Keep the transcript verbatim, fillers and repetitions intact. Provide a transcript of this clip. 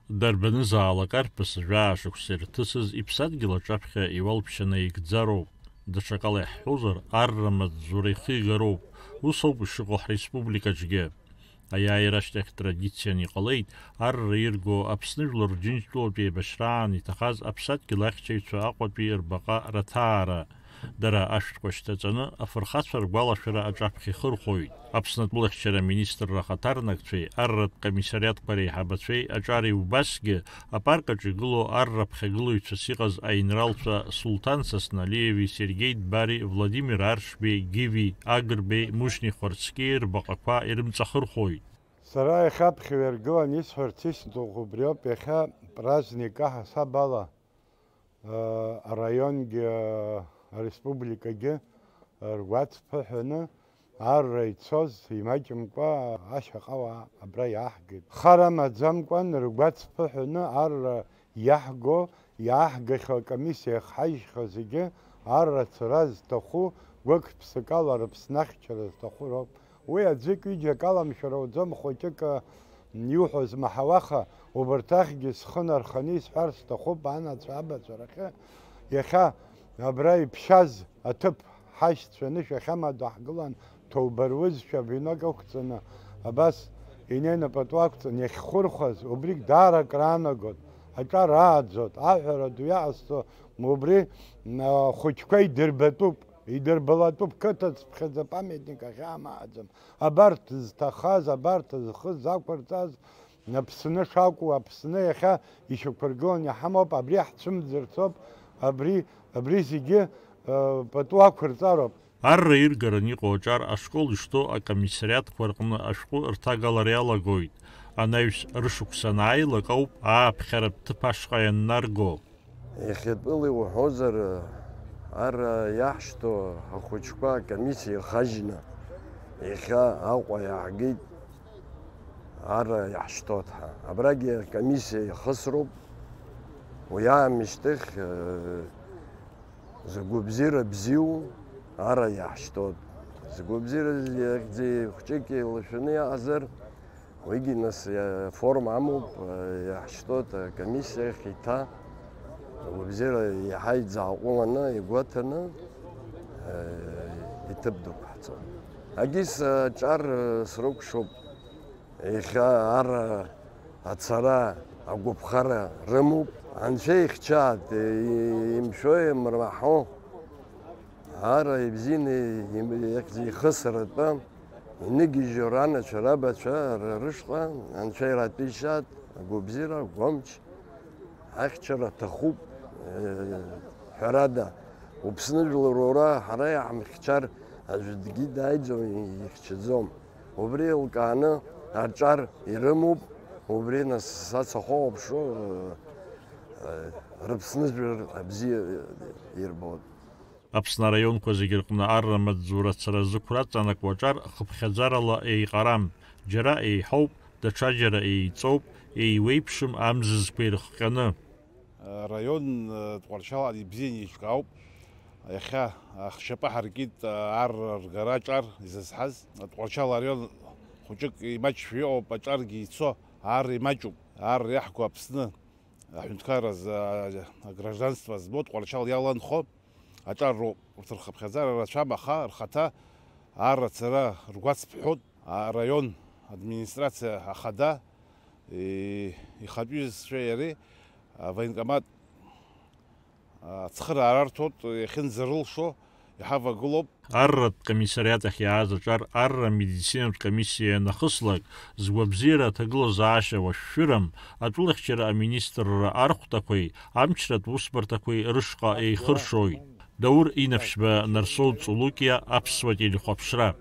Дарбанызаалак арԥыс жәаа шықәса ирҭысыз иԥсадгьыл аҿаԥхьа иуалԥшьа наигӡароуп. Даҽакала иаҳҳәозар, арра маҵзура ихигароуп. Ус ауп ишыҟоу ҳреспубликаҿгьы. Аиааира ашьҭахь традициан иҟалеит арра ирго Аԥсны жәлар Џьынџьтәылатә еибашьраан иҭахаз аԥсадгьыл ахьчаҩцәа Аҟәатәи рбаҟа раҭаара. Дара ашәҭқәа шьҭаҵаны, афырхацәа ргәалашәара аҿаԥхьа ихырхәоит. Аԥсны атәылахьчара аминистрра ахаҭарнакцәеи арратә комиссариатқәа реиҳабацәеи аҿар иубасгьы, апарк аҿы игылоу арра ԥхьагылаҩцәас иҟаз аинралцәа Сулҭан Сасналиеви Сергеи Дбари, Владимир Аршбеи, Гиви Агрбеи, Мушни Хәарцкиеи рбаҟақәа ирымҵахырхәоит. Сара иахьа аԥхьаҩ аргылан исҳәарц исҭаху убриоуп, иахьа праздник аҳасаб ала, араионгьы, ареспубликагьы ргәаҵԥыҳәаны арра ицоз имаҷымкәа ашьаҟауаа абра иааҳгеит. Хар амаӡамкәан ргәаҵԥыҳәаны арра иаҳго, иааҳгахьоу акомиссиа иахҳажьхьоу зегьы арра ацара зҭаху, гәык-ԥсыкала Рыԥсны ахьчара зҭаху роуп. Уи аӡәык-ҩыџьак аламшәара уӡом, хәыҷык, а, иуҳәо змаҳауа, аха убарҭ ахьгьы схы нарханы исҳәар сҭахуп, анацәа абацәа рахьы. Иахьа абра иԥшьаз аҭыԥ ҳашьцәа анышә ахьамадоу ҳгылан, ҭоуба руызшәа венок ықәҵаны, абас инеины пату ақәҵаны иахьхәырхәаз, убригь даара акраанагон, аҿар ааӡот, аҳәара ду иаҟасҵо, убри, а, ахәыҷқәа идырбатәуп. Идырбалатәуп, қыҭа цыԥхьаӡа памятник ахьаа маҳаӡам. Абарҭ зҭахаз, абарҭ зхы зақәырҵаз, Аԥсны шакәу, Аԥсны иахьа ишьақәыргыланы иҳамоуп, абри ҳцәымӡырцоуп, абри, абри зегьы, э, пату ақәырҵароуп. Арра иргаран иҟоу аҿар ашкол ишҭоу акомиссариатқәа рҟны ашәҟәы рҭагалара иалагоит. Анаҩс рышықәса анааилак ауп ааԥхьаратә ҭыԥ ашҟа ианнарго. Иахьатәыла иуҳәозар, ара иаҳшьҭоу ахәыҷқәа акомиссиа ихажьны, иахьа Аҟәа иааҳгеит, ара иаҳшьҭоит ҳәа. Абрагьы акомиссиа ихысроуп, уи аамышьҭахь, э, згәабзиара бзиоу ара иаҳшьҭоит. Згәабзиара иахьӡи хәҷык еилашәаны иаҟазар, Уигьы, нас, иа-, форма амоуп, э, иаҳшьҭоит акомиссиа ахь иҭа, агәабзиара иаҳа иӡааҟәыланы, игәаҭаны, э, иҭыԥ дықәҳҵон. Агьыс аҿар, э, срыкәшоуп, иахьа ара ацара агәаԥхара рымоуп, анцәа ихьчааит, э, имшәо, имырмаҳо, ара ибзианы им-, ихьӡ-, ихысратәы, Иныгьежьу ранацәа рабацәа ра-, рышҟа анцәа иратәеишьаат, агәабзиара, агәамч, ахьчара аҭахуп, э, ҳәарада, Уԥсны жәлар уара ҳара иаҳмыхьчар аӡәгьы дааиӡом, ихьчаӡом. Убри еилкааны аҿар ирымоуп, убри нас сацахәаԥшуа, э, э, Рыԥсны жәлар абзиа, э, ирбоит. Аԥсны араионқәа зегьы рҟны арра маҵзура ацара зықәра аҵанакуа аҿар хыԥхьаӡарала еиҟарам, џьара еиҳауп, даҽаџьара еиҵоуп, еиуеиԥшым амзызқәа ирыхҟьаны. Араион, э, Тҟәарчал ибзианы еиҿкаауп. Иахьа, э, ҳшьапы ҳаркит, э, арра ргара аҿар изызҳаз. Тҟәарчал араион хәыҷык имаҷшәа иҟоуп, аҿаргьы ицо, арра имаҷуп. Арра иаҳго Аԥсны аҳәынҭқарра азы, агражданство змоу Тҟәарчал иаланхо аҿар роуп. Урҭ рхыԥхьаӡара рацәам, аха рхаҭа арра ацара ргәацԥҳәоит. Араион администрациа ахада, и-, ихатә иҩызцәеи иареи авоенкомат ацхыраара арҭоит, иахьынӡарылшо иҳавагылоуп. Арратә комиссариат ахь иааз аҿар арра амедицинатә комиссиа ианахыслак, згәабзиара аҭагылазаашьа уашәшәырам, атәылахьчара аминистрра архәҭақәеи амчратә усбарҭақәеи рышҟа еихыршоит. Даур Инаԥшьба, Нарсоу Ҵулукиа, Аԥсуа телехәаԥшра.